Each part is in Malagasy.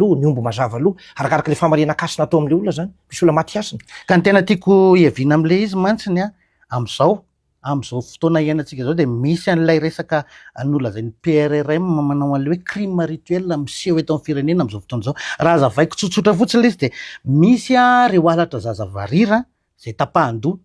Loha, ny omby mazava loha, arakaraka ilay fahamarinan-kasina atao amin'ilay olona izany, misy olona maty hasina. Ka ny tena tiako hiaviana amin'ilay izy mantsiny an, amin'izao, amin'izao fotoana iainantsika izao dia misy an'ilay resaka nolazain'ny PRRM manao an'ilay hoe crime rituel miseho eto amin'ny firenena amin'izao fotoana izao. Raha hazavaiko tsotsotra fotsiny ilay izy dia misy ireo halatra zaza varira izay tapahan-doha,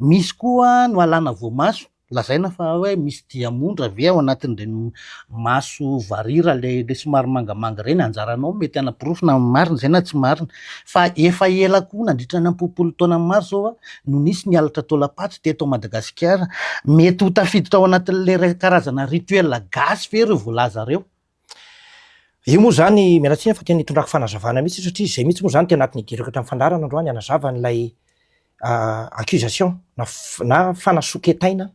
misy koa no alana voamaso, Lazaina fa hoe misy diamondra ve ao anatin'ireny maso varira le le somary mangamanga ireny, anjaranao mety hanaporofo na marina izay na tsy marina. Fa efa ela koa nandritra ny am-polopolo taona maro izao no nisy ny halatra taolam-paty teto Madagasikara. Mety ho tafiditra ao anatin'ilay karazana rituel gasy ve ireo voalaza ireo? Io moa izany, miala tsiny fa tena itondrako fanazavana mihitsy satria izay mihitsy moa izany tena antony idirako eto amin'ny fandaharana androany hanazava an'ilay accusation na na fanasoketaina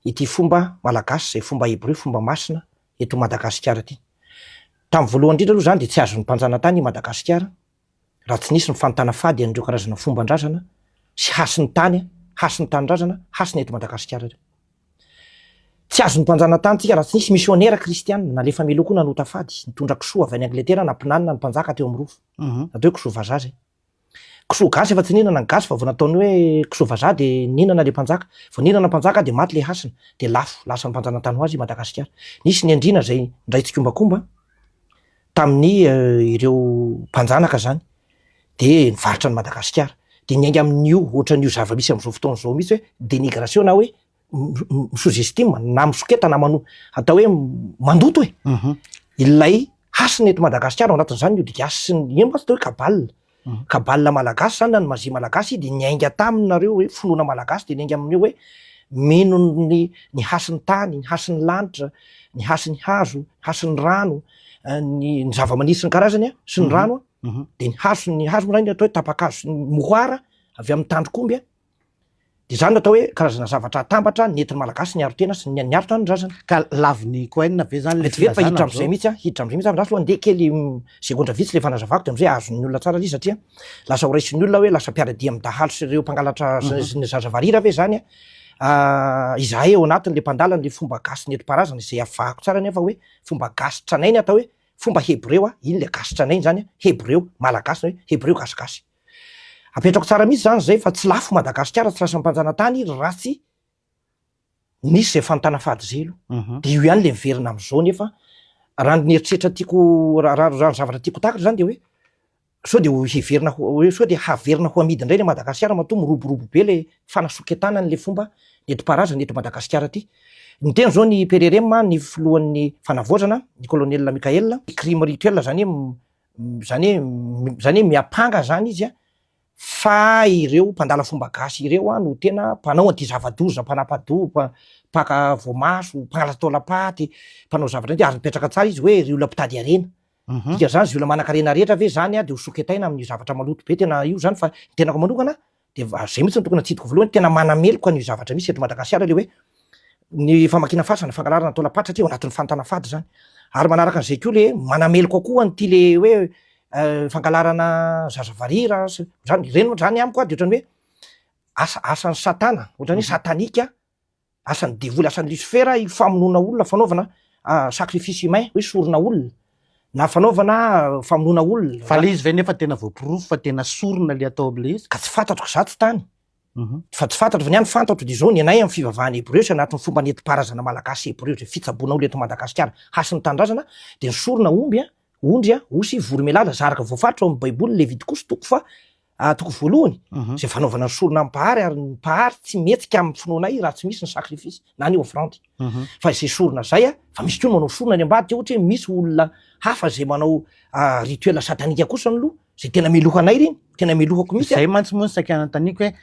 ity fomba malagasy izay fomba hebreo, fomba masina eto Madagasikara ity. Tamin'ny voalohany indrindra aloha izany dia tsy azon'ny mpanjanatany i Madagasikara raha tsy nisy ny fanontana fady an'ireo karazana fomban-drazana sy hasin'ny tany, hasin'ny tanindrazana, hasina eto Madagasikara ireo. Tsy azon'ny mpanjanatany tsika raha tsy nisy misionera kristiana nalefa mialoha koa nanota fady, nitondra kisoa avy any Angletera nampinanina ny mpanjaka teo amin'ny rova. Natao hoe kisoa vazaha izay. Kisoa gasy efa tsy nihinana ny gasy fa vao nataony hoe kisoa vazaha dia nihinana ilay mpanjaka. Vao nihinana mpanjaka dia maty ilay hasina, dia lafo, lasan'ny mpanjanatany ho azy i Madagasikara. Nisy ny andriana izay niray tsikombakomba tamin'ny ireo mpanjanaka izany dia nivarotra an'i Madagasikara. Dia niainga amin'io ohatran'io zava-misy amin'izao fotoana izao mihitsy hoe dénigration na hoe mi-sous-estime na misoketa na mano atao hoe mandoto e. Ilay hasina eto Madagasikara ao anatin'izany ny ody gasy sy ny ino mantsy atao hoe cabale. Cabale malagasy zany na ny magie malagasy dia niainga taminareo hoe finoana malagasy dia niainga amin'io hoe mino ny ny hasin'ny tany, ny hasin'ny lanitra, ny hasin'ny hazo, hasin'ny rano, ny ny zava-maniry sy ny karazany a, sy ny rano a, dia ny hazo ny hazo moa zany atao hoe tapa-kazo sy ny moara avy amin'ny tandrok'omby a, Dia izany no atao hoe karazana zavatra atambatra nentin'ny Malagasy niaro tena sy niaro tanindrazana. Ka lavin'i Cohen ve izany ilay Vetivety fa hiditra amin'izay mihitsy aho, hiditra amin'izay mihitsy aho, andraso aloha andeha kely segondra vitsy ilay fanazavako dia amin'izay azon'ny olona tsara ilay izy satria lasa ho raisin'ny olona hoe lasa mpiara-dia amin'ny dahalo sy ireo mpangalatra sy ny zaza varira ve izany izahay ao anatin'ilay mpandala an'ilay fomba gasy nentim-paharazana izay avahako tsara anefa hoe fomba gasy tranainy atao hoe fomba hebreo, iny ilay gasy tranainy izany, hebreo, malagasy na hoe hebreo gasigasy. Apetrako tsara mihitsy zany zay fa tsy lafo Madagasikara tsy lasan'ny mpanjanatany raha tsy nisy zay fanontana fady zay aloha. De io ihany le miverina am'zao nefa raha ny eritreritra tiako raha raha ny zavatra tiako takatra zany de hoe sao de ho heverina ho hoe sao de haverina ho amidy indray le Madagasikara matoa miroborobo be le fanasoketana an'le fomba nentim-paharazana eto Madagasikara aty. Niteny zao ny PRRM ny filohan'ny fanavaozana ny colonel Mickaël, crime rituel zany hoe Zany hoe zany hoe miampanga zany izy a fa ireo mpandala fomba gasy ireo a no tena mpanao an'ity zava-doza, mpanapa-doha, mpaka voamaso, mpangalatra taolam-paty, mpanao zavatra ity, ary mipetraka tsara izy hoe ry olona mpitady harena. Dikan'izany zay olona manan-karena rehetra ve zany a de ho soketaina amin'io zavatra maloto be tena io zany fa ny tenako manokana Dia zay mihitsy no tokony hatsidiko voalohany, tena manameloka an'io zavatra misy eto Madagasikara le hoe ny famakiana fasana, fangalarana taolam-paty satria ao anatin'ny fanontana fady zany. Ary manaraka an'izay koa le manameloka koa an'ity le hoe fangalarana zaza varira sy zany, ireny moa zany amiko a de ohatran'ny hoe asa asan'i satana, ohatran'ny hoe satanika asan'ny devoly, asan'i Lucifer io famonoana olona, fanaovana sacrifice humain, hoe sorona olona, na fanaovana famonoana olona. Fa le izy ve nefa tena voaporofo fa tena sorona le atao amle izy? Ka tsy fantatro ka za tsy tany. Fa tsy fantatro fa ny ahy ny fantatro dia izao, ny anay amin'ny fivavahana hebreo sy anatin'ny fomba nentim-paharazana malagasy hebreo izay fitsaboana olona eto Madagasikara hasin'ny tanindrazana dia ny sorona omby, ondry, osy, voromailala, izay araka voafaritra ao amin'ny baiboly Levitikosy toko faha Toko voalohany, izay fanaovana ny sorona amin'ny Mpahary, ary ny Mpahary tsy mihetsika amin'ny finoanay raha tsy misy ny sacrifice na ny offrande. Fa izay sorona izay, fa misy koa ny manao sorona any ambadika, ohatra hoe misy olona hafa izay manao rituel satanika kosa aloha, izay tena meloka anay ireny, tena melohako mihitsy. Izay mantsy moa no saika nanontaniako hoe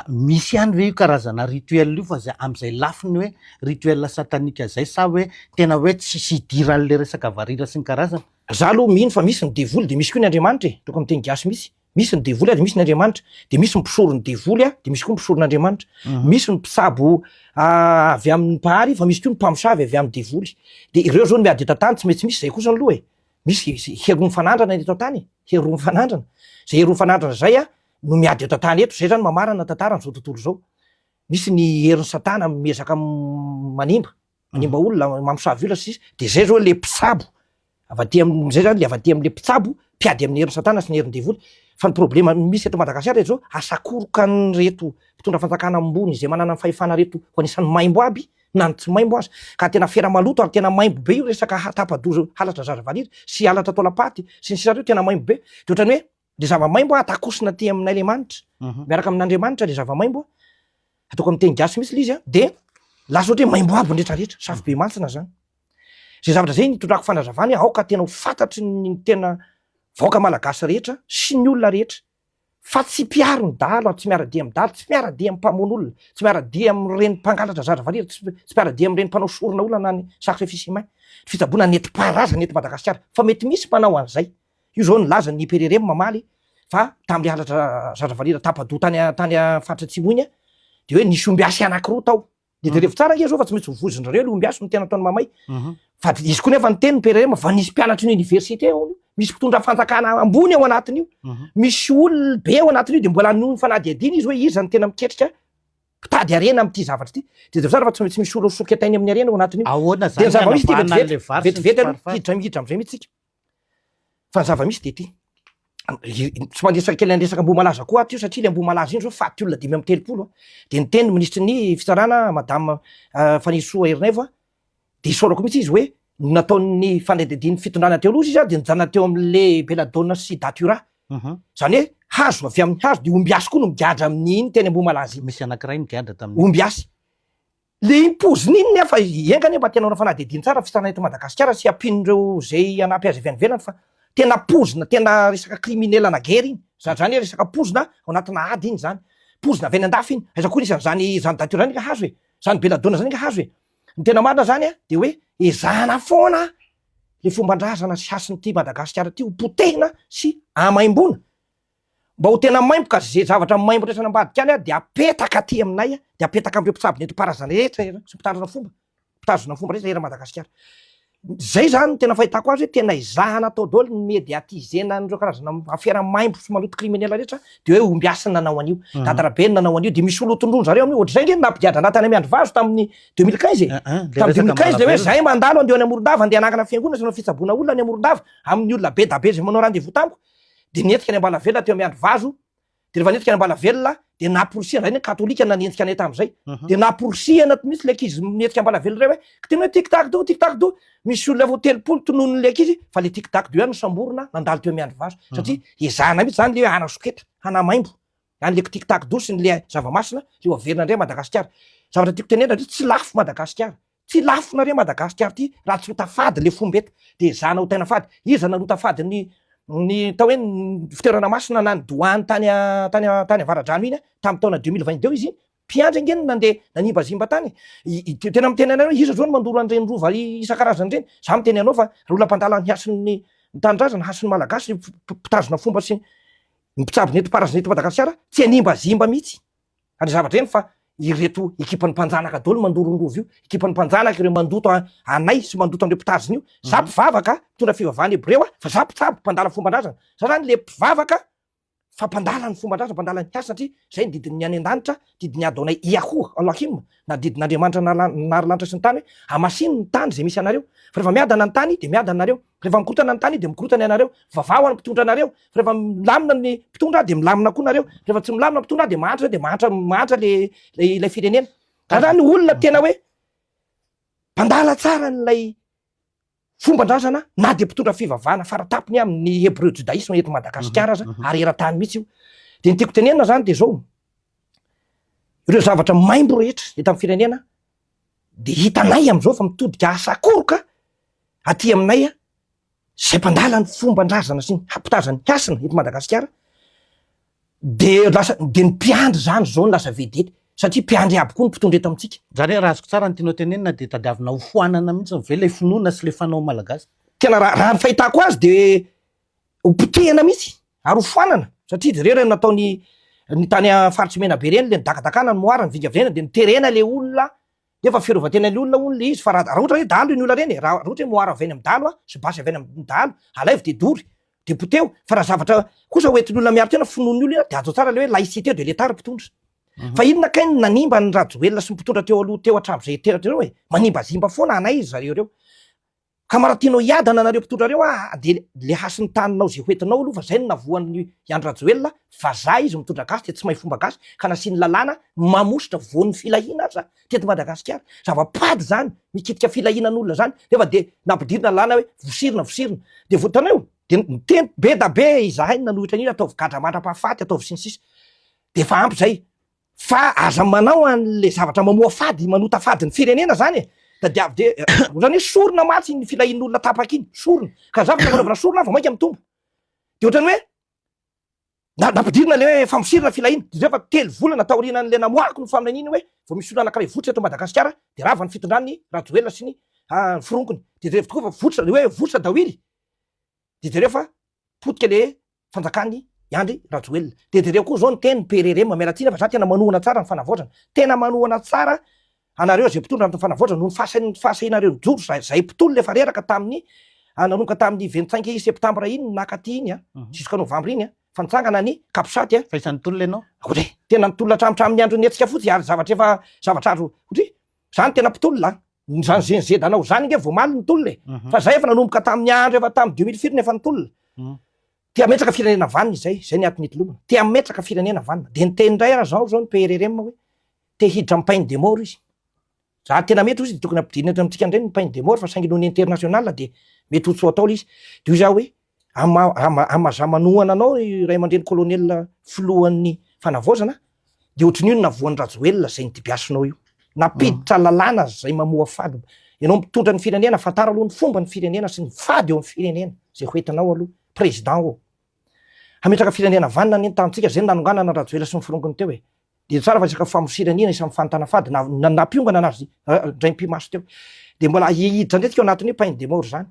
misy ihany ve io karazana rituel io fa izay amin'izay lafiny hoe rituel satanika izay sa hoe tena hoe tsisy idiran'ilay resaka varira sy ny karazany? Za aloha mino fa misy ny devoly de misy koa ny Andriamanitra e, tokony miteny gasy mihitsy, misy ny devoly ary misy ny Andriamanitra, de misy ny mpisoron'ny devoly a, de misy koa ny mpisoron'Andriamanitra, misy ny mpitsabo avy amin'ny mpahary fa misy koa ny mpamosavy avy amin'ny devoly, de ireo zao no miady eto an-tany, tsy maintsy misy zay kosa aloha e, misy hery roa mifanandrana eto an-tany e, hery roa mifanandrana, zay hery roa mifanandrana zay a no miady eto an-tany eto, zay zany mamarana ny tantaran'izao tontolo izao, misy ny herin'i satana miezaka manimba, manimba olona, mamosavy olona sy sisa, de zay zao le mpitsabo. Avy aty amin'izay zany le avy aty amin'le mpitsabo mpiady amin'ny herin'i satana sy ny herin'ny devoly. Fa ny problema misy eto Madagasikara dia zao, asakoroka an'ireto mpitondra fanjakana ambony izay manana ny fahefana reto ho anisan'ny maimbo aby na ny tsy maimbo aza. Ka tena afera maloto ary tena maimbo be io resaka tapa-doza halatra zaza varira sy halatra taolam-paty sy ny sisa reo tena maimbo be. De ohatran'ny hoe le zava-maimbo atakosina aty aminay le manitra miaraka amin'Andriamanitra le zava-maimbo ataoko amin'ny teny gasy mihitsy le izy a, de lasa ohatra hoe maimbo aby ny retraretra, safobe mantsina zany. Zay zavatra zay nitondrako fanazavana hoe aoka tena ho fantatry ny tena vahoaka malagasy rehetra sy ny olona rehetra fa tsy mpiaro ny dahalo ary tsy miara-dia amin'ny dahalo, tsy miara-dia amin'ny mpamono olona, tsy miara-dia amin'ireny mpangalatra zaza varira, tsy mpiara-dia amin'ireny mpanao sorona olona na ny sacrifice humain. Ny fitsaboana nentim-paharazana eto Madagasikara fa mety misy mpanao an'izay. Io zao nilaza ny PRRM mamaly fa tamin'ilay halatra zaza varira tapa-doha tany tany faritra atsimo iny dia hoe nisy ombiasy anankiroa tao. Dia jerevo tsara ange zao fa tsy maintsy ho vozon-drareo le ombiasy no tena ataony mamay. Fa izy koa nefa niteny ny PRRM fa nisy mpianatry ny université ao, misy mpitondra fanjakana ambony ao anatin'io, misy olona be ao anatin'io dia mbola noho ny fanadihadiana izy hoe iza no tena miketrika mpitady harena amin'ity zavatra ity. Dia jereo tsara fa tsy maintsy misy olona soketainy amin'ny harena ao anatin'io. Ahoana Dia zany ny zava-misy ity hanavahana vetivety, an'le vary sy ny vetivety aloha, tsiparifary? hiditra hiditra amin'izay mihitsy tsika. Fa ny zava-misy dia ity, tsy mandresaka kely an'ny resaka Ambohimalaza koa ato io satria le Ambohimalaza iny zao faty olona 35 a, de niteny ny minisitry ny fitsarana madame Fanirisoa Ernaivo a, de isaorako mihitsy izy hoe nataon'ny fanadihadian'ny fitondrana teo aloha izy a de nijanona teo amin'le belladonna sy datura, zany hoe hazo avy amin'ny hazo de ombiasy koa no migadra amin'iny teny Ambohimalaza iny. Misy anankiray nigadra tamin'iny. Ombiasy. Le iny poziny iny nefa enga anie mba tena hanao fanadihadiana tsara fitsarana eto Madagasikara sy ampian'ireo zay hanampy azy avy any ivelany fa tena pozina tena resaka criminel ana guerre iny zany zany hoe resaka pozina ao anatina ady iny zany pozina avy any andafy iny aiza koa nisy an'izany zany datura zany nga hazo e zany belladonna zany nga hazo e ny tena marina zany a de hoe ezahana foana le fomban-drazana sy hasin'ity Madagasikara ty ho potehina sy amaimbona Mba ho tena maimbo ka ze zavatra maimbo rehetra any ambadika any de apetaka aty aminay de apetaka amreo mpitsabo nentim-paharazana rehetra era sy mpitandrina fomba mpitazona fomba rehetra era Madagasikara. Zay zany no tena fahitako azy hoe tena ezahana atao daholo ny mediatizena an'ireo karazana afera maimbo sy maloto criminel rehetra de hoe ombiasy ny nanao an'io, Dada Rabe no nanao an'io de misy olona tondroin zareo amin'io ohatr'izay nge no nampigadra anah tany Miandrivazo tamin'ny 2015 e. Tamin'ny 2015 de hoe zahay mandalo andeha any Morondava andeha hanangana fiangonana sy hanao fitsaboana olona any Morondava amin'ny olona be da be zay manao rendez-vous tamiko dia nihetsika ny Ambalavelona teo Miandrivazo, dia rehefa nihetsika ny Ambalavelona dia namporisihana, zay ny katolika nanenjika anay tamin'izay, dia namporisihana mihitsy le ankizy nihetsika Ambalavelona ireo hoe kitino hoe tic tac do, tic tac do, misy olona efa ho 30 tononon'le ankizy fa le tic tac do ihany no samborina nandalo teo Miandrivazo, satria ezahana mihitsy zany le hoe hanasoketa, hanamaimbo an'le tic tac do sy ny le zava-masina le ho averina indray Madagasikara. Zavatra tiako tenenina ndry tsy lafo Madagasikara. Tsy lafo nareo Madagascar ty raha tsy ota fady le fomba eto de ezahana otaina fady. Iza nanota fady ny ny atao hoe ny fitoerana masina na ny doany tany tany tany avaradrano iny tamin'ny taona 2022 izy iny? Mpiandry ange no nandeha nanimbazimba tany e. Tena miteny anareo iza zao no mandoro an'ireny rova isan-karazany ireny? Za miteny anao fa raha olona mpandala ny hasin'ny ny tanindrazana, hasin'ny malagasy, mpitazona fomba sy ny mpitsabo nentim-paharazana eto Madagasikara tsy hanimbazimba mihitsy. Any zavatra ireny fa ireto ekipan'ny mpanjanaka daholo mandorondrovo io, ekipan'ny mpanjanaka ireo mandoto anay sy mandoto an'ireo mpitazona io. Za mpivavaka, mpitondra fivavahana hebreo aho, fa za mpitsabo, mpandala fomban-drazana. Za zany le mpivavaka fa mpandala ny fomban-drazana, mpandala ny hasina satria zay ny didin'ny any an-danitra, didin'ny Adonai Yahuah Elohim na didin'Andriamanitra nahary lanitra sy ny tany hoe hamasino ny tany izay misy anareo. Fa rehefa miadana ny tany dia miadana nareo. Rehefa mikorotana ny tany dia mikorotana ianareo. Vavaho any mpitondra anareo. Fa rehefa milamina ny mpitondra dia milamina koa nareo. Rehefa tsy milamina mpitondra dia mahantra dia mahantra mahantra le ilay firenena. Ka zany olona tena hoe mpandala tsara an'ilay fomban-drazana na dia mpitondra fivavahana faratapony amin'ny hebreo judaisme eto Madagasikara aza ary eran-tany mihitsy io. Dia ny tiako tenenina zany dia zao, ireo zavatra maimbo rehetra eto amin'ny firenena dia hitanay amin'izao fa mitodika asakoroka aty aminay izay mpandala ny fomban-drazana sy ny hampitazan'ny hasina eto Madagasikara dia lasa dia ny mpiandry izany izao no lasa vedety satria mpiandry aby koa ny mpitondra eto amintsika. Izany hoe raha azoko tsara ny tianao tenenina dia tadiavina ho foanana mihitsy ve ilay finoana sy ilay fanao malagasy? Tena raha raha ny fahitako azy dia ho potehina mihitsy ary ho foanana satria jereo ireny nataony ny tany faritry Menabe ireny le nidakadakana ny moara nivingavingaina dia niterena le olona nefa fiarovan-tenan'le olona hono le izy fa raha raha ohatra hoe dahalo iny olona ireny e raha ohatra hoe moara avy any amin'ny dahalo a sy basy avy any amin'ny dahalo alaivo dia dory dia poteho fa raha zavatra kosa hoentin'ny olona miaro tena finoan'ny olona dia azo tsara le hoe laïcité de l'état ry mpitondra fa inona kay no nanimba ny Rajoelina sy ny mpitondra teo aloha teo hatramin'izay teo ireo e manimbazimba foana anay ry zareo ireo. Ka mara tianao hiadana anareo mpitondra reo ah de le hasin'ny taninao ze hoentinao aloha fa zay no navoan'ny i Andry Rajoelina, vazaha izy mitondra gasy de tsy mahay fomba gasy ka nasiany lalàna mamositra voan'ny filahiana aza teto Madagasikara, zava-pady zany mikitika filahianan'olona zany nefa de nampidirina lalàna hoe vosirina vosirina de vo hitanao de niteny be da be izahay nanohitra an'iny ataovy gadra mandra-pahafaty ataovy sy ny sisa de efa ampy zay. Fa aza manao an'le zavatra mamoa fady, manota fady ny firenena zany e! Tadiavo de ohatrany hoe sorona mantsy iny filahian'olona tapaka iny, sorona. Ka zavatra fanaovana sorona vao mainka mitombo. De ohatrany hoe na- nampidirina le hoe famosirana filahiana, de zay fa telo volana taorianan'le namoahako ny faminaniana hoe vao misy olona anankiray votsitra eto Madagasikara de rava ny fitondran'i Rajoelina sy ny fironkony. De jereo tokoa fa votsitra, hoe votsitra daholo, de jereo fa potika le fanjakan'i Andry Rajoelina. Dia jereo koa zao ny teny PRRM, miala tsiny fa za tena manohana tsara ny fanavaozana. Tena manohana tsara anareo izay mpitondra ny fanavaozana noho ny fahasahian'ny fahasahianareo nijoro zay zay mpitolona efa reraka tamin'ny nanomboka tamin'ny 25 septembre iny nakaty iny a, jusqu'à novembre iny a, fa nitsangana ny capsat a. Fa isan'ny tolona ianao? Ohatry, tena nitolona hatramin'ny andron'ny hetsika fotsy ary zavatra efa zavatra azo ohatry, za no tena mpitolona a. Zany GNZ anao zany nge vao omaly nitolona e. Fa zay efa nanomboka tamin'ny andro efa tamin'ny 2000 firy no efa nitolona. Te hametraka firenena vanona izay, izay ny antony itolomana. Te hametraka firenena vanona. Dia niteny indray ary zao zao ny PRRM hoe te hiditra amin'ny peine de mort izy. Raha tena mety hozy dia tokony ampidirina eto amintsika indray ny peine de mort fa saingy noho ny international dia mety ho tsy ho atao ilay izy. Dia hoy za hoe Ama ama ama za manohana anao ry ray aman-dreny colonel filohan'ny fanavaozana de ohatrin'io no navoan'i Rajoelina zay nidibiasinao io. Nampiditra lalàna zay mamoa fady. Ianao mitondra ny firenena fantaro aloha ny fomba ny firenena sy ny fady eo amin'ny firenena zay ho entinao aloha président ô. Hametraka firenena vanona anie ny tanintsika zay no nanonganana an Rajoelina sy ny forongony teo e. Dia tsara fa resaka famosirana isan'ny fanontana fady na nampiongana anazy Raimpimaso teo. Dia mbola hiditra ndray tsika ao anatin'ny hoe peine de mort zany.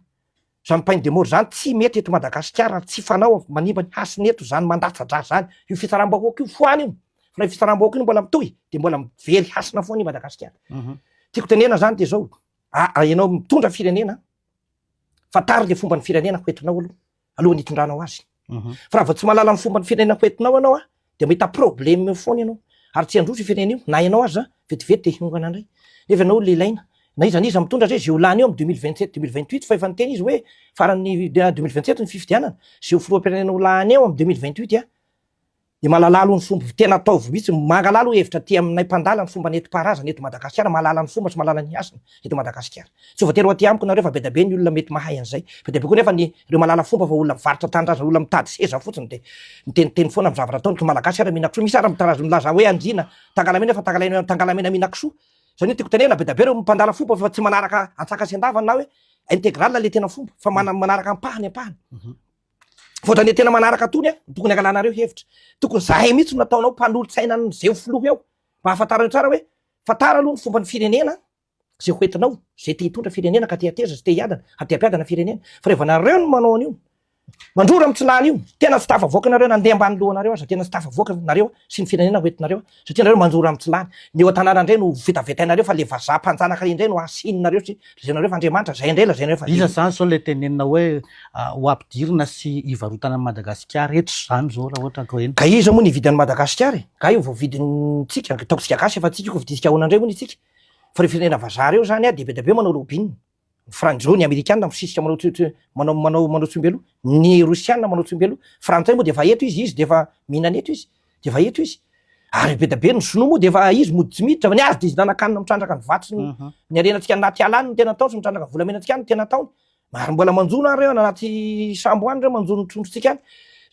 Zany peine de mort zany tsy mety eto Madagasikara ary tsy fanao manimba ny hasina eto zany mandatsa-drà zany. Io fitsaram-bahoaka io foana io. Fa raha io fitsaram-bahoaka io no mbola mitohy dia mbola very hasina foana i Madagasikara. Tiako tenena zany dia zao, ianao mitondra firenena, fantaro le fomban'ny firenena ho entinao aloha. alohan'ny hitondranao azy. Fa raha vao tsy mahalala ny fomban'ny firenena ho entinao ianao a, dia mahita problème eo foana ianao. Ary tsy handroso io firenena io, na ianao aza vetivety dia hiongana indray. Nefa ianao olona ilaina. Na iza n'iza mitondra zay, izay ho lany eo amin'ny 2027, 2028, fa efa niteny izy hoe faran'ny 2027 ny fifidianana, izay ho filoham-pirenena ho lany eo amin'ny 2028 a, Dia mahalala aloha ny fomba, tena ataovy mihitsy, mangalà aloha hevitra aty aminay mpandala ny fomba nentim-paharazana eto Madagasikara, mahalala ny fomba sy mahalala ny hasina eto Madagasikara. Tsy voatery ho aty amiko nareo fa be dia be ny olona mety mahay an'izay. Be dia be koa nefa ny ireo mahalala fomba fa olona mivarotra tanindrazana, olona mitady seza fotsiny dia miteniteny foana amin'ny zavatra ataony. Ko Malagasy ary mihinan-kisoa, misy ary mitarazo milaza hoe andriana tangalamena fa tangalamena tangalamena mihinan-kisoa. Izany hoe tiako tenenina be dia be ireo mpandala fomba fa tsy manaraka antsaka sy andavany na hoe intégrale le tena fomba fa manaraka ampahany ampahany. Fa ohatran'ny tena manaraka tony a, tokony angalanareo hevitra. Tokony zahay mihitsy no nataonao mpanolotsaina an'izay ho filoha eo. Mba ahafantaranao tsara hoe fantaro aloha ny fomban'ny firenena izay ho entinao, izay te hitondra firenena ka te hateza sy te hiadana ary te hampiadana firenena. Fa rehefa nareo no manao an'io, mandrora amin'ny tsy lany io, tena tsy tafavoaka nareo na andeha ambany lohanareo aza, tena tsy tafavoaka nareo sy ny firenena ho entinareo satria nareo mandrora amin'ny tsy lany. Ny eo an-tanàna indray no vetavetainareo fa le vazaha mpanjanaka indray no asininareo sy lazainareo fa Andriamanitra, zay indray lazainareo fa Iza zany zao le tenenina hoe ho ampidirina sy hivarotana an'i Madagasikara eto zany zao raha ohatra ka hoe. Ka iza moa nividy an'i Madagasikara e? Nga io voavidintsika, ataontsika gasy efa tsika io ka vidintsika ahoana indray hono isika? Fa ireo firenena vazaha ireo zany a dia be dia be manao lobbying. Ny franjo, ny amerikana misisika manao tso tso manao manao manao tsombelo, ny rosiana manao tsombelo, frantsay moa dia efa eto izy, izy dia efa mihinana eto izy, dia efa eto izy. Ary be dia be ny sinoa moa dia efa izy mody tsy miditra fa ny azy dia izy nanakanina mitrandraka ny vato sy ny mhm. ny harenantsika anaty ala any no tena ataony sy mitrandraka ny volamenantsika any no tena ataony. Ary mbola manjono ary reo any anaty sambo any reo manjono ny trondrontsika any.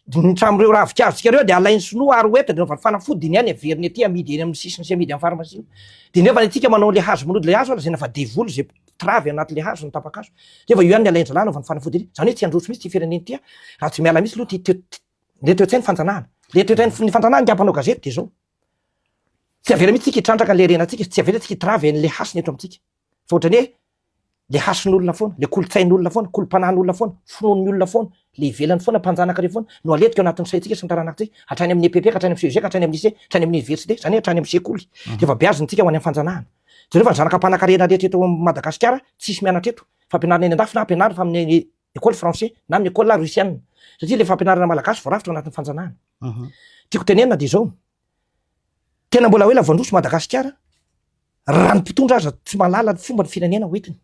Ny hatramin'ireo ravinkazotsika ireo dia alain'ny sinoa ary hoentina dia anaovany fanafody iny ihany averiny aty amidy eny amin'ny sisiny sy amidy amin'ny farmasia. Dia nefa antsika manao le hazo manody le hazo lazaina fa devoly izay travy anaty le hazo ny tapa-kazo. Nefa io ihany ny alain-dralahy anaovany fanafody ery. Izany hoe tsy handroso mihitsy ity firenena ity raha tsy miala mihitsy aloha ity toe- le toe-tsain'ny fanjanahana. Le toe-tsain'ny ny fanjanahana angaha mpanao gazety dia izao. Tsy avela mihitsy tsika hitrandraka le harenantsika, tsy avela tsika hitravy an'le hasina eto amintsika. Fa ohatran'ny hoe le hasin'olona foana, le kolontsain'olona foana, kolom-panahin'olona foana, finoan'ny olona foana, le ivelany foana, mpanjanaka ireo foana no aletika ao anatin'ny saintsika sy ny taranakitsika, hatrany amin'ny EPP ka hatrany amin'ny CEG ka hatrany amin'ny lycée, hatrany amin'ny université, izany hoe hatrany amin'ny sekoly. Dia efa beazina tsika ho any amin'ny fanjanahana. Jereo fa ny zanaka mpanankarena rehetra eto Madagasikara tsisy mianatra eto, fampianarana eny an-dafy na ampianarina fa amin'ny école français na amin'ny école russienne, satria le fampianarana malagasy voarafitra ao anatin'ny fanjanahana. Tiako tenenina dia izao, tena mbola ho ela vao handroso Madagasikara raha ny mpitondra aza tsy mahalala ny fomba ny firenena hoentiny.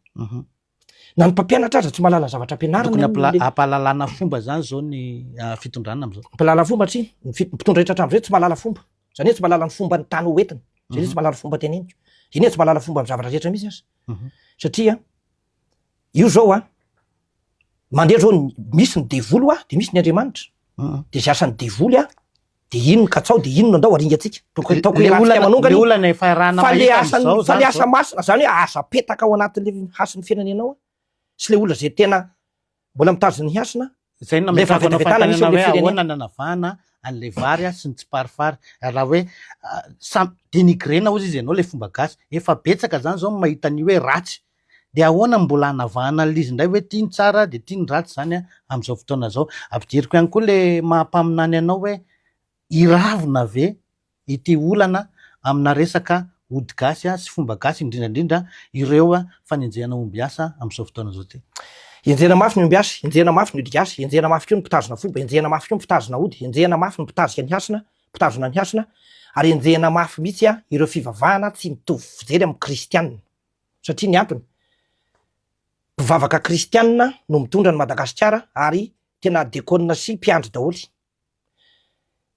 Na ny mpampianatra aza tsy mahalala zavatra ampianarina. Tokony amin'le- ampahalalana fomba zany zao ny fitondrana am'zao. Mpahalala fomba tsy, ny mpitondra rehetra hatramin'izay tsy mahalala fomba. Zany hoe tsy mahalala ny fomba ny tany ho entina. Zany hoe tsy mahalala fomba teneniko. Zany hoe tsy mahalala fomba amin'ny zavatra rehetra mihitsy aza. Satria io zao a, mandeha zao ny- misy ny devoly hoa, de misy ny Andriamanitra. De zay asan'ny devoly a, de iny no katsao, de iny no andao aringantsika. Tokony ataoko Le hoe ratsika olana, manongana le iny. olana efa iarahana Fa le mahita asan'ny, am'zao fa le zany asa zao. masina, zany hoe aza apetaka ao anatin'le hasin'ny firenenao a, sy le olona zay tena mbola mitazona ny hasina, Zay no le nametrahako anao fahavetavetana misy fanontaniana eo am'le hoe firenena. ahoana ny nanavahana an'le vary sy ny tsiparifary. Raha hoe samy dénigrena hozy izy ianao le fomba gasy. Efa betsaka zany zao ny mahita an'io hoe ratsy. De ahoana no mbola hanavahana an'le izy indray hoe ty ny tsara de ty ny ratsy zany amin'izao fotoana izao. Ampidiriko ihany koa le maha mpaminany anao hoe hiravona ve ity olana amina resaka ody gasy sy fomba gasy indrindra indrindra ireo fanenjehana ombiasa amin'izao fotoana izao ity. Enjehina mafy ny ombiasy, enjehina mafy ny ody gasy, enjehina mafy koa ny mpitazona fomba, enjehina mafy koa ny mpitazona ody, enjehina mafy ny mpitazika ny hasina, mpitazona ny hasina, ary enjehina mafy mihitsy ireo fivavahana tsy mitovy fijery amin'ny kristianina. Satria ny antony, mpivavaka kristianina no mitondra an'i Madagasikara ary tena dekona sy mpiandry daholo.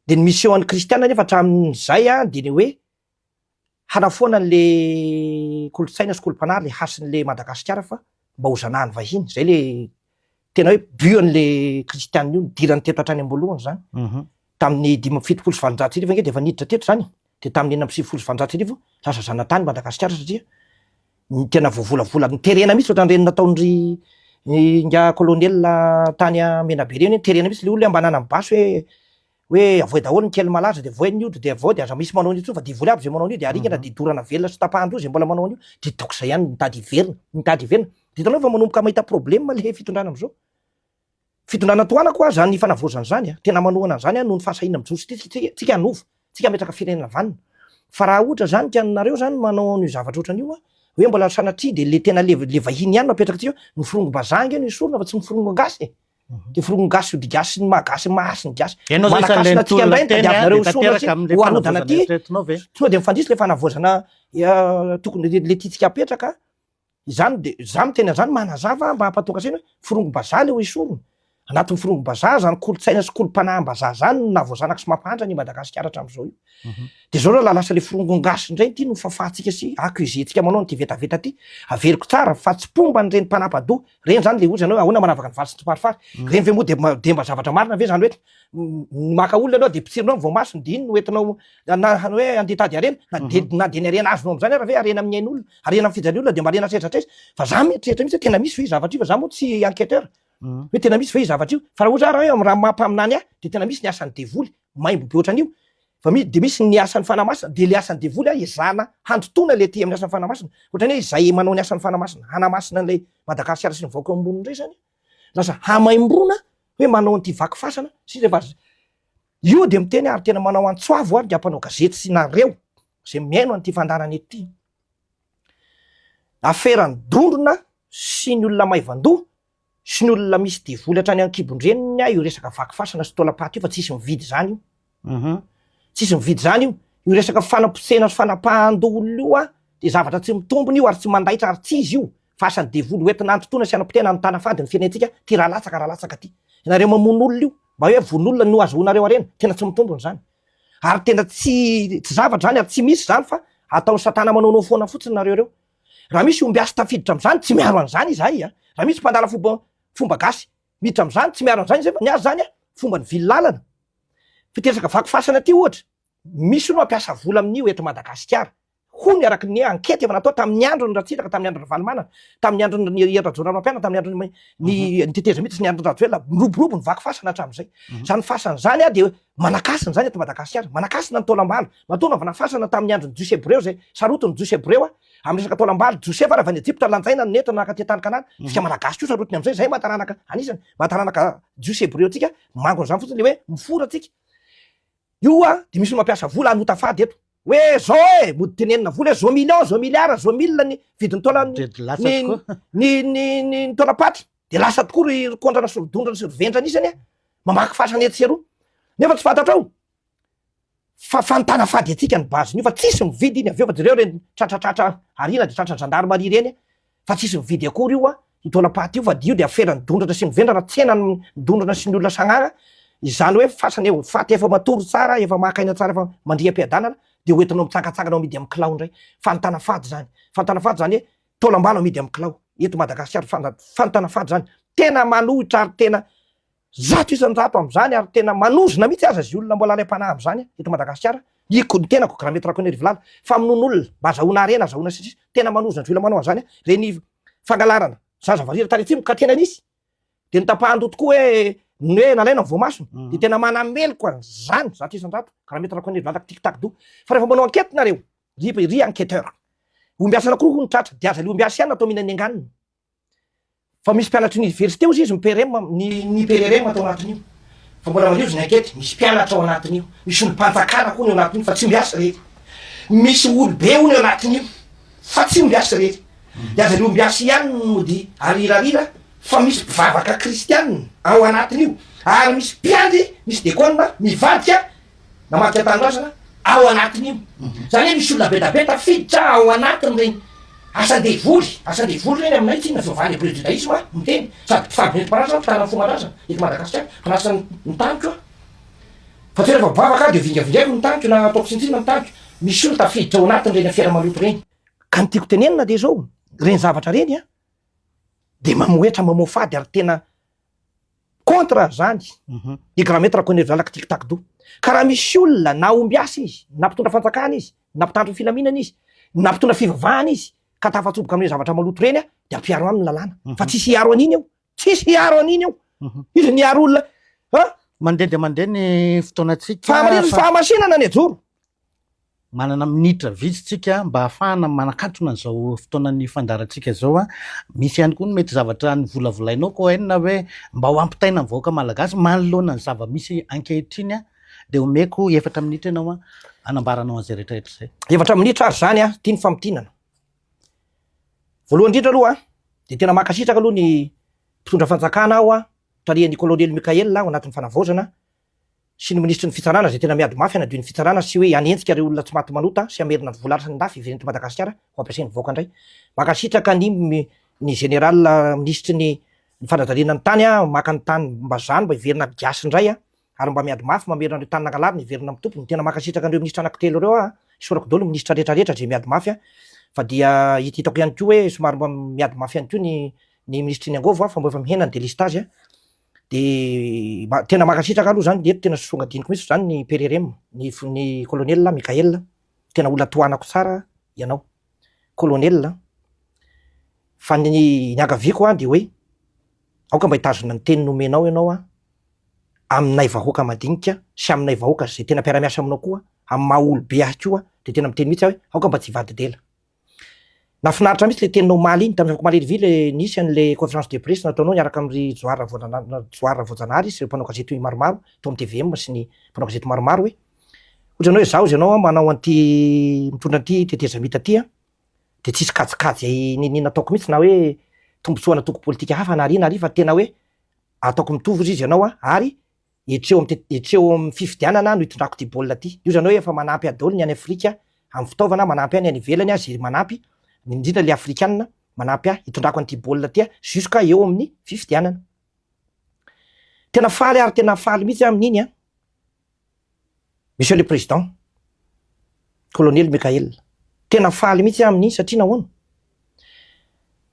Dia ny mission an'ny kristiana nefa hatramin'izay dia ny hoe hanafoana an'le kolontsaina sy kolom-panahy le hasin'le Madagasikara fa mba ho zanahan'ny vahiny. Zay le tena hoe but an'le kristiana io nidirany teto hatrany am-boalohany zany. Tamin'ny 1875 ange dia efa niditra teto zany e. Dia tamin'ny 1896 lasa zanatany Madagasikara satria ny tena voavolavola niterena mihitsy ohatran'ireny nataon-dry ingahy colonel tany Menabe ireny hoe niterena mihitsy le olona hoe mba nanana basy hoe hoe avoay daholo ny kely malaza de avoay ny ody de avao de aza misy manao an'io intsony fa devoly aby zay manao an'io de aringana de dorana velona sy tapahan-doha zay mbola manao an'io de donc zay ihany mitady hiverina mitady hiverina de hitanao fa manomboka mahita problème le fitondrana am'zao. Fitondrana tohanako aho zany fanavaozana zany a, tena manohana an'zany aho noho ny fahasahiana mijoro sy ty tsika hanova, tsika hametraka firenena vanona. Fa raha ohatra zany ka nareo zany manao an'io zavatra ohatran'io a, hoe mbola sanatria de le tena le le vahiny ihany no apetraka aty, ny forongom-bazaha ange no esorina fa tsy ny forongon-gasy e. De forongon-gasy ody gasy ny maha gasy ny maha hasy ny gasy. Ianao zao isan'ilay Manakasina antsika nitolona indray ny teny a, tadiavinareo de esorina sy tanteraka amin'ilay ho arodana fanavaozana aty, eritreretinao ve? tonga de mifandiso le fanavaozana tokony le tiantsika apetraka. Izany de, za miteny an'izany manazava mba hampatonga saina hoe forongom-bazaha le ho esorina. Anatin'ny forongom-bazaha zany kolontsaina sy kolom-panahim-bazaha zany no nahavoazanaka sy mampahantra an'i Madagasikara hatramin'izao io. De zao raha lasa le forongon-gasy indray ity no fafahantsika sy accuser-tsika manao an'ity vetaveta ty. Averiko tsara fa tsy mpomba an'ireny mpanapa-doha reny zany le ozy ianao hoe ahoana manavaka ny vary sy ny tsiparifary. Reny ve moa de de mba zavatra marina ve zany hoe maka olona ianao de potsirinao ny voamasony de iny no entinao na hoe andeha hitady harena na de na de ny harena azonao amin'izany ara ve harena amin'ny ain'olona, harena amin'ny fijalian'olona de mba harena hatraiza hatraiza. Fa za mieritreritra mihitsy hoe tena misy ve io zavatra io fa za moa tsy enquêteur hoe tena misy ve io zavatra io. Fa raha ohatra ary hoe amin'ny raha maha mpaminany ahy de tena misy ny asan'ny devoly maimbo be ohatran'io fa misy de misy ny asan'ny fanahy masina de le asan'ny devoly a ezahana handotoana le aty amin'ny asan'ny fanahy masina ohatran'ny hoe izay manao ny asan'ny fanahy masina hanamasina an'ilay Madagasikara sy ny vahoaka eo amboniny indray zany lasa hamaimboana hoe manao an'ity vaky fasana sy rehefa io de miteny ary tena manao antso avo ary dia mpanao gazety sy nareo zay mihaino an'ity fandaharana ity aferan'ny dondrona sy ny olona maivan-doha sy ny olona misy devoly hatrany an-kibon-dreniny aho io resaka vaky fasana sy taolam-paty io fa tsisy mividy izany io. Tsisy mividy izany io. Io resaka fanapotsehana sy fanapahan-doha olona io an, dia zavatra tsy mitombina io ary tsy mandaitra ary tsy izy io fa asan'ny devoly hoentina handotoana sy hanapotehana hanontana fady ny firenentsika ty raha latsaka raha latsaka ty. Ianareo mamono olona io, mba hoe vono olona no azahoanareo harena, tena tsy mitombina izany. Ary tena tsy tsy zavatra izany ary tsy misy izany fa ataon'i satana manaonao foana fotsiny nareo ireo. Raha misy ombiasy tafiditra amin'izany, tsy miaro an'izany izahay a! Raha misy mpandala fomba fomba gasy miditra amin'izany, tsy miaro an'izany izahay fa ny azy izany a, fomba nivily lalana. Fitresaka vaky fasana aty ohatra, misy hono mampiasa vola amin'io eto Madagasikara, hono araka ny ankety efa natao tamin'ny andron'i Ratsiraka, tamin'ny andron'i Ravalomanana, tamin'ny andron'i Hery Rajaonarimampianina, tamin'ny andron'ny ny ny tetezamita sy ny andron'i Rajoelina, miroborobo ny vaky fasana hatramin'izay. Izany fasana izany a dia manakasina izany eto Madagasikara, manakasina ny taolam-balo. Matoa naovana fasana tamin'ny andron'ny Jiosy Hebreo izay sarotiny Jiosy Hebreo a, amin'ny resaka taolam-balo, Josefa ary avy any Ejipta lanjaina no nentina naka aty an-tany Kanana, tsika Malagasy koa sarotiny amin'izay, izay maha taranaka anisany, maha taranaka Jiosy Hebreo antsika, mangona izany fotsiny le hoe mifora tsika. Io a, de misy mampiasa vola hanota fady eto, hoe zao e, mody tenenina vola hoe zao million, zao milliard, zao mille ny vidin'ny taolan'ny, De lasa ny, tokoa. ny, ny, ny, ny taolam-paty, de lasa tokoa ry kondrana sy ry dondrana sy ry vendrana isany a, mamaky fasana etsy sy eroa, nefa tsy fantatrao fa fanontana fady antsika ny base nio fa tsisy mividy iny avy eo fa jereo reny tratratratra ariana de tratra gendarmerie reny fa tsisy mividy akory io a. Io taolam-paty io fa io dia aferan'ny dondrana sy ny vendrana, tsenan'ny dondrana sy ny olona sagnagna, izany hoe fasana eo, faty efa matory tsara, efa maka aina tsara, efa mandria am-piadanana, dia hoentinao mitsangatsangana ao amidy amin'ny kilao indray. Fanontana fady izany. Fanontana fady izany hoe taolam-balo amidy amin'ny kilao. Eto Madagasikara, fanontana fady izany. Tena manohitra ary tena 100% amin'izany ary tena manozona mihitsy aza izay olona mbola alaim-panahy amin'izany eto Madagasikara. Iko ny tenako, Grand Maître Rakotonarivolala. Famonoana olona, mba azahoana harena, azahoana sy ny sisa. Tena manozona izay olona manao an'izany. Ireny fangalarana zaza varira tany atsimo ka tena nisy. Dia notapahan-doha tokoa hoe ny hoe nalaina ny voamasony. Dia tena manameloka an'izany 100% Grand Maître Rakotonarivolala tic tac do. Fa rehefa manao enquête nareo, ry ry enquêteur, ombiasana koa hono tratra, dia aza le ombiasy ihany no atao mihinan'ny anganony. Fa misy mpianatry ny université ozy izy ny PRM, ny ny PRRM tao anatin'io. Fa mbola madio izy ny enquête, misy mpianatra ao anatin'io, misy olom-panjakana koa ny ao anatin'io fa tsy ombiasy irery. Misy olobe hono ao anatin'io fa tsy ombiasy irery. Dia aza le ombiasy ihany no mody arirarira fa misy mpivavaka kristianina ao anatin'io ary misy mpiandry, misy dekona mivadika Namadika tanindrazana ao anatin'io. Zany hoe misy olona be da be tafiditra ao anatin'ireny asan-devoly, asan-devoly ireny aminay tsinona fivavahana hebreo judaisme miteny, sady mpitsabo nentim-paharazana, mpitana ny fomban-drazana eto Madagasikara, mpanasa ny taniko aho. Fa tsy hoe rehefa mivavaka aho dia vingavingaiko ny taniko na ataoko tsinontsinona ny taniko. Misy olona tafiditra ao anatin'ireny afera maloto ireny. Ka ny tiako tenenina dia izao, ireny zavatra ireny an, dia mamohetra mamoafady ary tena Contre zany i grand maître Rakotonarivalaka tic tac do. Ka raha misy olona na ombiasa izy, na mpitondra fanjakana izy, na mpitandro ny filaminana izy, na mpitondra fivavahana izy ka tafatsoboka amin'ireny zavatra maloto ireny dia ampiharo aminy ny lalàna. Fa tsisy hiaro an'iny eo. Tsisy hiaro an'iny eo. Izy niaro olona a? Mandeha dia mandeha ny fotoanantsika. Fahamarinana sy fahamasinana ny ajoro. Manana minitra vitsy tsika mba hahafahana manakatona an'izao fotoanan'ny fandaharantsika izao. Misy ihany koa ny mety zavatra novolavolainao Cohen hoe mba ho ampitaina amin'ny vahoaka malagasy manoloana ny zava-misy ankehitriny dia omeko efatra minitra ianao hanambaranao an'izay rehetra rehetra izay. Efatra minitra ary izany ity ny famintinana. Voalohany indrindra aloha dia tena mankasitraka aloha ny mpitondra fanjakana aho tarihan'ny kolonely Mickaël ao anatin'ny fanavaozana sy ny minisitry ny fitsarana izay tena miady mafy hanadio ny fitsarana sy hoe hanenjika ireo olona tsy maty manota sy hamerina ny vola araka ny lafy hiverina eto Madagasikara ho ampiasain'ny vahoaka indray. Mankasitraka ny ny général minisitry ny ny fanajariana ny tany maka ny tany mbazaha mba hiverina gasy indray ary mba miady mafy mamerina ireo tany nangalarina hiverina amin'ny tompony. Tena mankasitraka an'ireo minisitra anankitelo ireo aho, isaorako daholo ny minisitra rehetra rehetra izay miady mafy fa dia hitako ihany koa hoe somary mba miady mafy ihany koa ny ny minisitry ny angôvo fa mba efa mihena ny délestage. De tena mankasitraka aloha zany, eto tena songadiniko mihitsy zany ny PRRM, ny ny colonel Mickaël, tena olona tohanako tsara ianao colonel a, fa ny niangaviako an de hoe aoka mba hitazona ny teny nomenao ianao an, aminay vahoaka madinika sy aminay vahoaka zay tena mpiara-miasa aminao koa, amin'ny maha olobe ahy koa de tena miteny mihitsy aho hoe aoka mba tsy hivadi-dela. Nahafinaritra mihitsy le teninao omaly iny, tamin'ny afakomaly hariva iny le nisy an'le conférence de presse nataonao niaraka amin'i ry Johary Johary Ravoajanahary sy ireo mpanao gazety maromaro tao amin'ny tvm sy ny mpanao gazety maromaro hoe ohatra ny hoe zaho izy ianao an manao an'ity mitondra an'ity tetezamita ity an de tsisy kajikajy niniana ataoko mihitsy na hoe tombotsoa an'antoko politika hafa na ary na ary fa tena hoe ataoko mitovy ozy izy ianao an ary Hetreo amin'ny hetreo amin'ny fifidianana no hitondrako ity baolina ity. Io izany hoe efa manampy ahy daholo ny any Afrika amin'ny fitaovana, manampy ahy ny any ivelany aho izay manampy, indrindra ilay Afrikana manampy ahy hitondrako an'ity baolina ity jusqu'à eo amin'ny fifidianana. Tena faly ary tena faly mihitsy aho amin'iny an. Monsieur le Président, Colonel Mickaël, tena faly mihitsy aho amin'iny satria nahoana?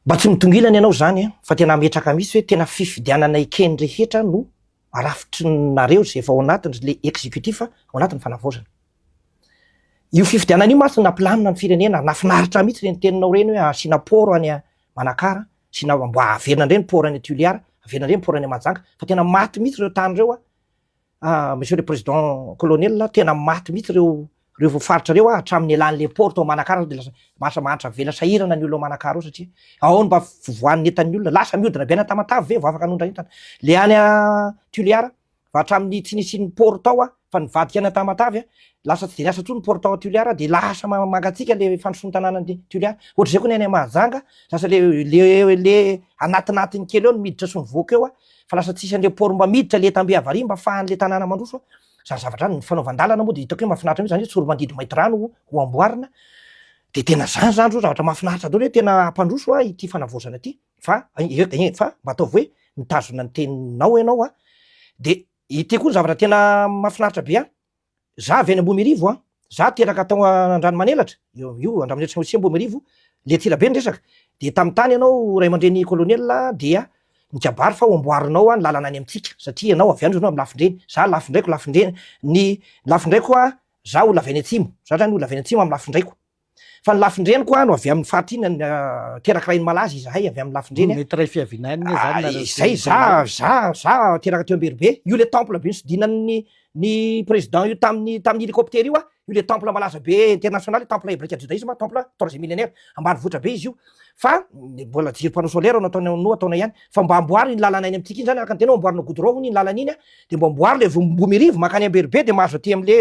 Mba tsy mitongilana ianao izany an, fa tena ametraka mihitsy hoe tena fifidianana eken'ny rehetra no arafitrinareo izay efa ao anatiny, le exécutif ao anatin'ny fanavaozana. Io fifidianana io mantsy no nampilamina ny firenena, nahafinaritra mihitsy ireny teninao ireny hoe asiana port any Manakara, asiana mba averina indray ny port any Toliara, averina indray ny port any Mahajanga, fa tena maty mihitsy ireo tany ireo an. Ah, monsieur le président colonel, tena maty mihitsy ireo ireo faritra ireo ah, hatramin'ny nialan'le port tao Manakara dia lasa lasa mahantra avela sahirana ny olona ao Manakara ao satria ao no mba fivoahan'ny entan'ny olona, lasa mihodina be any Tamatave ve vao afaka hanondra entana. Le any Tuléar, fa hatramin'ny tsy nisian'ny port tao ah, fa nivadika any Tamatave ah, lasa tsy dia niasa intsony ny port tao Tuléar dia lasa mangatsiaka le fandrosoan'ny tanànan'i Tuléar. Ohatr'izay koa ny any Mahajanga, lasa le le le anatinatiny kely eo no miditra sy mivoaka eo ah. Fa lasa tsisy an'le port mba miditra le tambe avaria mba afahan'le tanàna mandroso a! Zany zavatra zany, ny fanaovan-dalana moa de hitako hoe mahafinaritra mihitsy zany hoe Tsoromandidy Maintirano ho amboarina, de tena zany zany zao zavatra mahafinaritra daholo hoe tena hampandroso a ity fanavaozana ity. Fa fa mba ataovy hoe mitazona ny teninao ianao a. De ity koa ny zavatra tena mahafinaritra be ahy, za avy any Ambohimirivo a, za teraka tao Andranomanelatra, io io Andranomanelatra sy Ambohimirivo, le Antsirabe ny resaka, de tamin'ny tany ianao ray aman-dreny colonel dia nikabary fa ho amboarinao ny lalana any amintsika satria ianao avy any ianao amin'ny lafin-dreny, za lafin-draiko lafin-dreny, ny lafin-draiko a, za olona avy any atsimo, za zany olona avy any atsimo amin'ny lafin-draiko. Fa ny lafin-dreniko no avy amin'ny faritra iny, teraka Rainimalaza izahay avy amin'ny lafin-dreny. Mety iray fiaviana ihany anie zany nareo sy Zay, za, za, za teraka teo Amberobe. Io le temple be nisodinan'ny ny président io tamin'ny tamin'ny hélicoptère io a, io le temple malaza be international, temple hébraïque judaïsme, temple troisième millénaire, ambanivohitra be izy io. Fa mbola jiro panneau solaire no ataonay no ataonay ihany. Fa mba amboary iny lalana iny amintsika iny zany araka ny tena hoe amboarina goudron hono iny lalana iny a, de mba amboary le Vohimirivo mankany Amberobe de mahazo aty am'le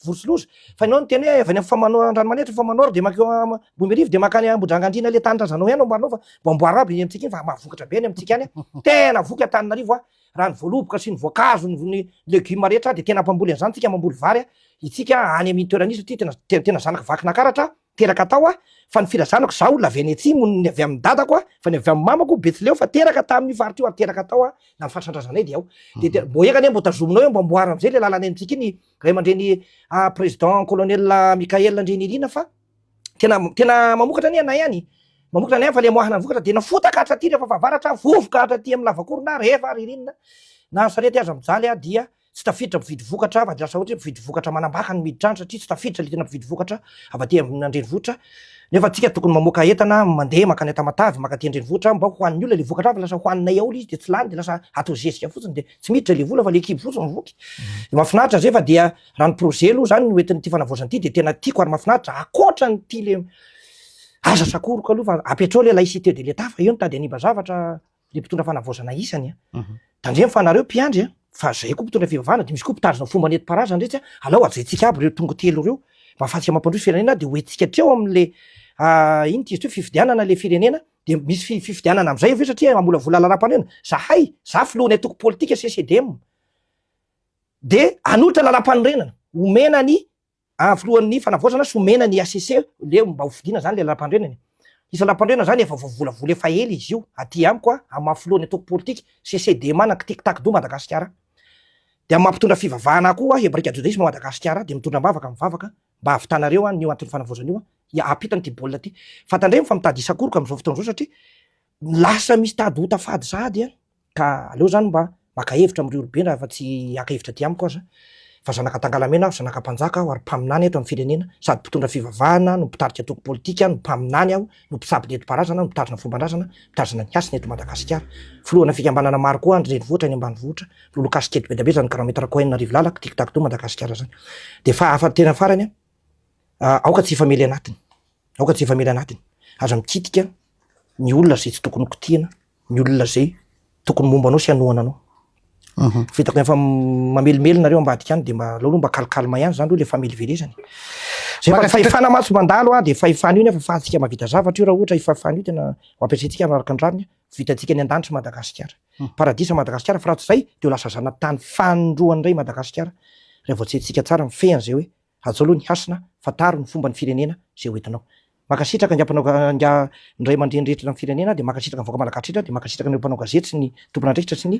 Vorotsiloza. Fa ianao niteny hoe avy any Famano Andranomanelatra Famanoro de mankeo Ambohimirivo de mankany Ambohidrangandriana le tanindrazanao ihany no amboarinao fa mba amboary aby iny amintsika iny fa mahavokatra be any amintsika any a. Tena voky Antananarivo a, raha ny voaloboka sy ny voankazo ny ny legioma rehetra de tena mpamboly an'izany tsika mamboly vary a, itsika any amin'iny toerana iny satria tena tena zanaka Vakinankaratra teraka tao aho fa ny filazanako zaho olona avy any atsimo ny avy amin'ny dadako aho fa ny avy amin'ny mamako betsileo fa teraka tamin'io faritra io ary teraka tao aho na ny fasan-drazanay dia ao de de mbo eka anie mbo tazominao eo mbo amboarina am'zay le lalana amintsika iny ray aman-dreny ah, président colonel Michael Andrianirina fa tena tena mamokatra anie anay any mamokatra anay any fa le amoahana ny vokatra de nafotaka hatraty rehefa fahavaratra vovoka hatraty amin'ny lavakorona rehefa ririnina na sarety aza mijaly aho dia Tsy tafiditra mpividy vokatra fa dia lasa ohatra hoe mpividy vokatra manambaka no miditra any satria tsy tafiditra ilay tena mpividy vokatra avy aty amin'ny andrenivohitra nefa antsika tokony mamoaka entana mandeha mankany Tamatave mankaty andrenivohitra mba hohanin'ny olona ilay vokatra avy lasa hohaninay ao ilay izy dia tsy lany dia lasa atao zezika fotsiny dia tsy miditra ilay vola fa ilay kibo fotsiny mivoky dia mahafinaritra zay fa dia raha ny projet aloha zany no entin'ity fanavaozana ity dia tena tiako ary mahafinaritra ankoatra an'ity le aza sakoroka aloha fa apetrao ilay laïcité de l'Etat fa eo no tady hanimba zavatra le mpitondra fanavaozana isany a. Tandremo fa nareo mpiandry a, fa zay koa mpitondra fivavahana de misy koa mpitazona fomba nentim-paharazana retsy a, alao hajaintsika aby reo tongotelo reo mba afahantsika mampandroso firenena de ho entintsika hatreo amle ino ty izy teo fifidianana le firenena de misy fi- fifidianana amzay avy eo satria hamolavola lalam-panorenana, zahay, za filohan'ny antoko politika CCDM de hanolotra lalam-panorenana omena ny Ah filohan'ny fanavaozana sy omena ny HCC le mba ho fidiana zany le lalam-panorenana e. Isa lalam-panorenana zany efa voavolavola efa ela izy io aty amiko a, amin'ny maha filohan'ny antoko politika CCDMA na Tic Tac Do Madagasikara. De amin'ny maha mpitondra fivavahana ahy koa Hebraika Jodaisma Madagasikara de mitondra am-bavaka mivavaka mba hahavitanareo an'io anton'ny fanavaozana io a, hampita an'ity baolina ity. Fa tandremo fa mitady hisakoroka amin'izao fotoana izao satria lasa misy tady ota fady sahady a. Ka aleo zany mba maka hevitra amin'ireo olobe raha fa tsy haka hevitra aty amiko aza fa zanaka tangalamena aho, zanaka mpanjaka aho ary mpaminany eto amin'ny firenena sady mpitondra fivavahana no mpitarika antoko politika no mpaminany aho no mpitsabo nentim-paharazana no mpitazona fomban-drazana mitazona ny hasina eto Madagasikara filohana fikambanana maro koa any renivohitra any ambanivohitra lolo kasikety be dia be zany grand maître Cohen Rivolala tic tac toe Madagasikara zany de fa afa tena farany a aoka tsy hifamely anatiny aoka tsy hifamely anatiny aza mikitika ny olona izay tsy tokony ho kitihina ny olona zay tokony momba anao sy hanohana anao. Vitako efa mamelimely nareo ambadika any de mba aleo aloha mba calme ihany zany aloha le famelivelezana. Zay fa fahefana mantsy mandalo a de fahefana io nefa afahantsika mahavita zavatra io raha ohatra io fahefana io tena ho ampiasaintsika araka ny rariny, vitantsika any an-danitra Madagasikara. Paradisa Madagasikara fa raha tsy zay de ho lasa zanatany fanindroany indray Madagasikara raha vao tsy haintsika tsara mifehy an'izay hoe Hajao aloha ny hasina, fantaro ny fomban'ny firenena izay ho entinao. Mankasitraka ingahy mpanao ingahy ny ray aman-dreny rehetra ny firenena dia mankasitraka ny vahoaka malagasy rehetra dia mankasitraka an'ireo mpanao gazety sy ny tompon'andraikitra sy ny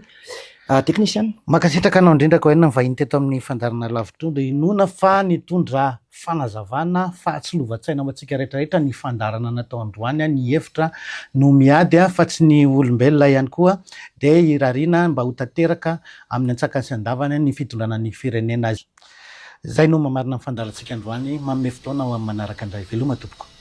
teknisiana. Mankasitraka anao indrindra Kohen nivahiny teto amin'ny fandaharana Lavitr'ondro. Inoana fa nitondra fanazavana fahatsilovan-tsaina ho antsika rehetra rehetra ny fandaharana natao androany. Ny hevitra no miady fa tsy ny olombelona ihany koa dia irariana mba ho tanteraka amin'ny antsakany sy andavany ny fitondrana ny firenena. Izay no mamarana ny fandaharantsika androany. Manome fotoana ho amin'ny manaraka indray. Veloma tompoko.